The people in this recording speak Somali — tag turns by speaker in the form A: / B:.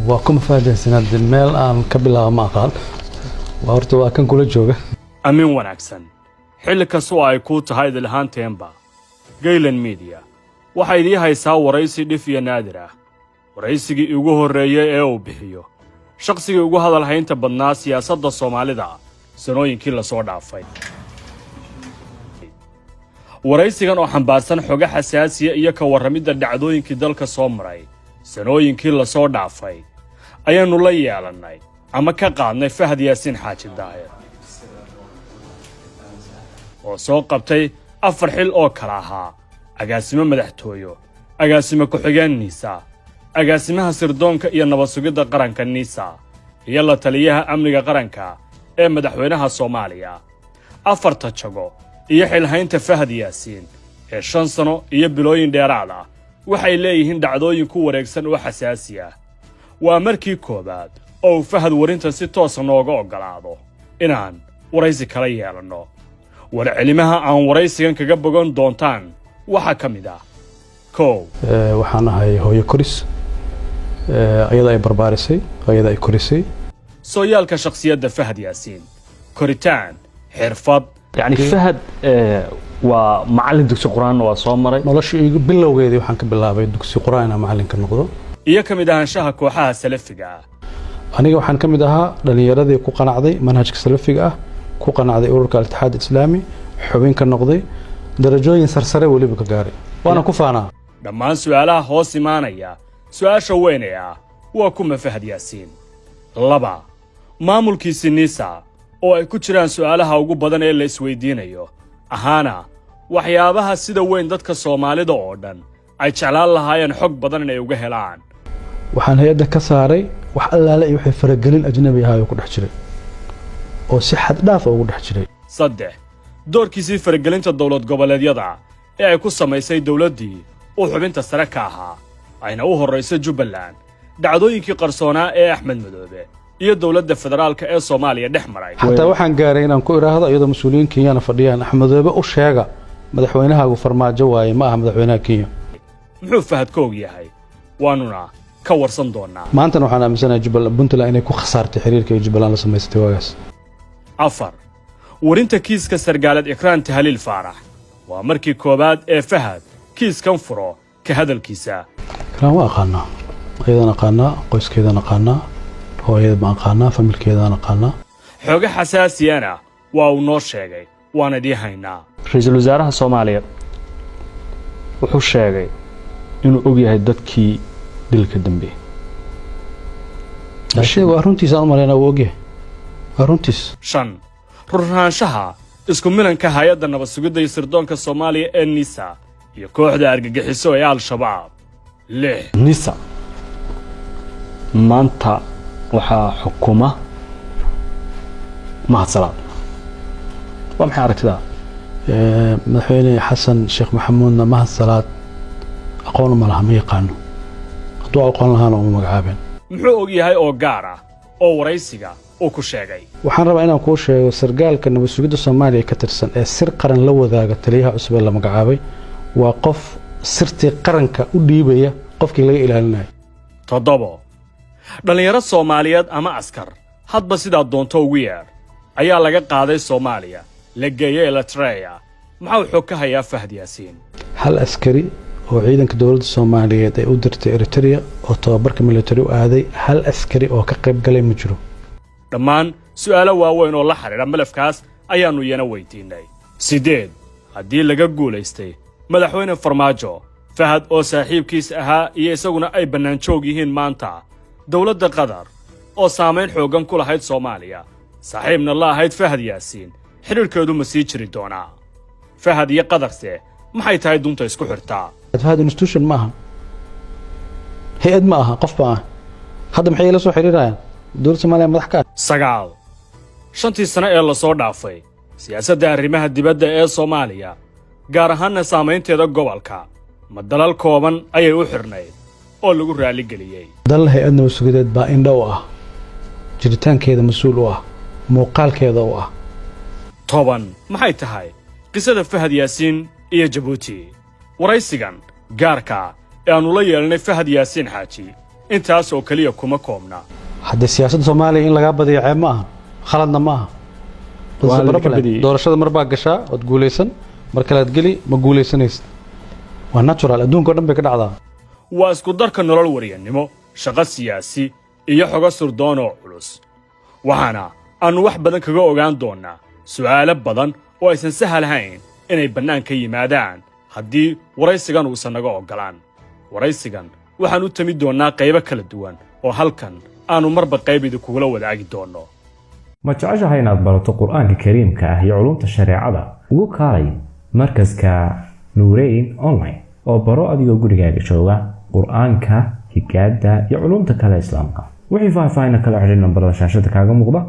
A: Waa kuma faahfaahsan hadde, meel aan ka bilaabo ma aqaan. Waa horta waa kan kula jooga.
B: Amin wanaagsan xilli kastoo ay kuu tahay idilhaanteenba, Gaylan Media waxaa idii haysaa waraysi dhif iyo naadir ah, waraysigii ugu horreeyey ee uu bixiyo shaqsigii ugu hadal haynta badnaa siyaasadda Soomaalida sanooyinkii la soo dhaafay. Waraysigan oo xambaarsan xogo xasaasiya iyo ka warramidda dhacdooyinkii dalka soo maray sanooyinkii la soo dhaafay ayaannu la yeelannay ama ka qaadnay Fahad Yaasiin Xaaji Daahir, oo soo qabtay afar xil oo kala ahaa agaasimo madaxtooyo, agaasimo ku-xigeen NISA, agaasimaha sirdoonka iyo nabad sugidda qaranka NISA, iyo la taliyaha amniga qaranka ee madaxweynaha Soomaaliya. Afarta jago iyo xilhaynta Fahad Yaasiin ee 5 sano iyo bilooyin dheeraad ah waxay leeyihiin dhacdooyin ku wareegsan oo xasaasi ah. Waa markii koowaad oo uu Fahad warintan si toosa nooga oggolaado inaan waraysi kala yeelanno. Warcelimaha aan waraysigan kaga bogan doontaan waxaa ka mid ah: 1.
A: Waxaan ahay hooyo koris, ayada ay barbaarisay, ayada ay korisay.
B: Sooyaalka shakhsiyadda Fahad Yaasiin: koritaan, xirfad.
C: Yacni Fahad waa macallin dugsi Qur-aanna waa soo maray.
A: Nolosha igu bilowgeedii waxaan ka bilaabay dugsi Qur-aan inaan macallinka noqdo.
B: Iyo ka mid ahaanshaha kooxaha Salafiga ah.
A: Aniga waxaan ka mid ahaa dhallinyaradii ku qanacday manhajka Salafiga ah, ku qanacday ururka Al-Itixaad Islaami, xubin ka noqday, darajooyin sarsare weliba ka gaaray, waana ku faanaa.
B: Dhammaan su'aalaha hoos imaanaya su'aasha weyn ee ah "Waa kuma Fahad Yaasiin?" 2, maamulkiisi NISA, oo ay ku jiraan su'aalaha ugu badan ee la isweydiinayo, ahaana waxyaabaha sida weyn dadka Soomaalida oo dhan ay jeclaan lahaayeen xog badan inay uga helaan.
A: Waxaan hay-adda ka saaray wax allaale iyo wixii faragelin ajnabi ahaa oo ku dhex jiray, oo si xad dhaaf ah ugu dhex jiray.
B: 3, doorkiisii faragelinta dowlad goboleedyada ee ay ku samaysay dowladdii uu xubinta sare ka ahaa, ayna u horrayso Jubbaland, dhacdooyinkii qarsoonaa ee Axmed Madoobe iyo dowladda federaalka ee Soomaaliya dhex maray.
A: Xataa waxaan gaaray inaan ku idhaahdo, iyadoo mas-uuliyiin Kenyana fadhiyaan, "Axmedoobe u sheega, madaxweynahaagu Farmaajo waaye, ma aha madaxweynaha Kenya."
B: Muxuu Fahad ka og yahay? Waannuna ka warsan doonnaa.
A: Maantana waxaan aaminsanahay Jubbaland, Puntland inay ku khasaartay xiriirka ay Jubbaland la samaysatay waagaas.
B: 4, warinta kiiska sargaalad Ikraan Tahaliil Faarax. Waa markii koowaad ee Fahad kiiskan furo ka hadalkiisa.
A: Ikraan waa aqaanaa, ayadaan aqaanaa, qoyskeedaan aqaanaa, hooyada baan aqaanaa, familkeedaan aqaanaa.
B: Xooga xasaasiyana waa uu noo sheegay, waan idii haynaa.
C: Ra-iisul wasaaraha Soomaaliya wuxuu sheegay inuu og yahay dadkii dilka dambeeyey.
A: Waa runtiis, aan u malaynaa wuu ogyahay, waa runtiis.
B: 5, ruraanshaha isku milanka hay-adda nabad sugidda iyo sirdoonka Soomaaliya ee NISA iyo kooxda argagixiso ee Al-Shabaab. 6.
C: NISA maanta waxaa xukuma Mahad Salaad. Waa maxay aragtidaa?
A: Madaxweyne Xasan Sheekh Maxamuudna Mahad Salaad aqoon uma laha, ma yaqaano. Hadduu aqoon lahaana, uma magacaabeen.
B: Muxuu og yahay oo gaar ah oo waraysiga uu ku sheegay?
A: Waxaan rabaa inaan kuu sheego, sargaalka nabad sugidda Soomaaliya ka tirsan ee sir qaran la wadaaga taliyaha cusub ee la magacaabay waa qof sirtii qaranka u dhiibaya qofkii laga ilaalinayo.
B: 7, dhallinyaro Soomaaliyeed ama askar, hadba sidaa doonto ugu yeedh, ayaa laga qaaday Soomaaliya, la geeyey Eritreya. Maxuu xog ka hayaa Fahad Yaasiin?
A: Hal askari oo ciidanka dowladda Soomaaliyeed ay u dirtay Eritrea oo tababarka military u aaday, hal askari oo ka qayb galay ma jiro.
B: Dhammaan su'aalo waaweyn oo la xidhiidha malafkaas ayaannu iyana weydiinnay. 8, haddii laga guulaystay madaxweyne Farmaajo, Fahad oo saaxiibkiis ahaa iyo isaguna ay bannaanjoog yihiin maanta, dowladda Qatar oo saamayn xooggan ku lahayd Soomaaliya, saaxiibna la ahayd Fahad Yaasiin, xidhiidhkeedu ma sii jiri doonaa? Fahad iyo Qatarse maxay tahay dunta isku xirtaa?
A: Fahad institution ma aha, hay-ad ma aha, qof baa ah. Hadda maxay ila soo xiriirayaan? Dowladda Soomaaliya madax ka ah.
B: 9, 5-tii sano ee lasoo dhaafay siyaasadda arrimaha dibadda ee Soomaaliya, gaar ahaanna saamaynteeda gobolka, ma dalal kooban ayay u xidhnayd oo lagu raalligeliyey?
A: Dal hay-ad nabad sugideed baa indho u ah, jiritaankeeda mas-uul u ah, muuqaalkeeda u ah.
B: 10, maxay tahay qisada Fahad Yaasiin iyo Jabuuti? Waraysigan gaarka ee aannu la yeelnay Fahad Yaasiin Xaaji Intaas oo keliya kuma koobna.
A: Haddee siyaasadda Soomaaliya in lagaa badiyo ceeb ma aha, khaladna ma aha.
C: Waa
A: That's the
C: la
A: problem.
C: Badiyey.
A: Doorashada mar baa gashaa ood guulaysan, mar kalead geli ma guulaysanaysid. Waa natural, adduunka o dhan bay ka dhacdaa.
B: Waa isku darka nolol wariyannimo, shaqo siyaasi iyo xogo sirdoon oo culus. Waxaana aannu wax badan kaga ogaan doonnaa su'aalo badan oo aysan sahlahayn inay bannaanka yimaadaan haddii waraysigan uusan naga oggolaan. Waraysigan waxaan u tami doonnaa qaybo kala duwan oo halkan aannu marba qayb idinkugula wadaagi doonno.
D: Ma jeceshahay inaad barato Qur-aanka Kariimka ah iyo culumta shareecada? Ugu kaalay markaska Nuureyn Online oo baro adigoo gurigaaga jooga Qur-aanka, higaada iyo culumta kale islaamka. Wixii faahfaahin kala xidhiir nambarada shaashada kaaga muuqda.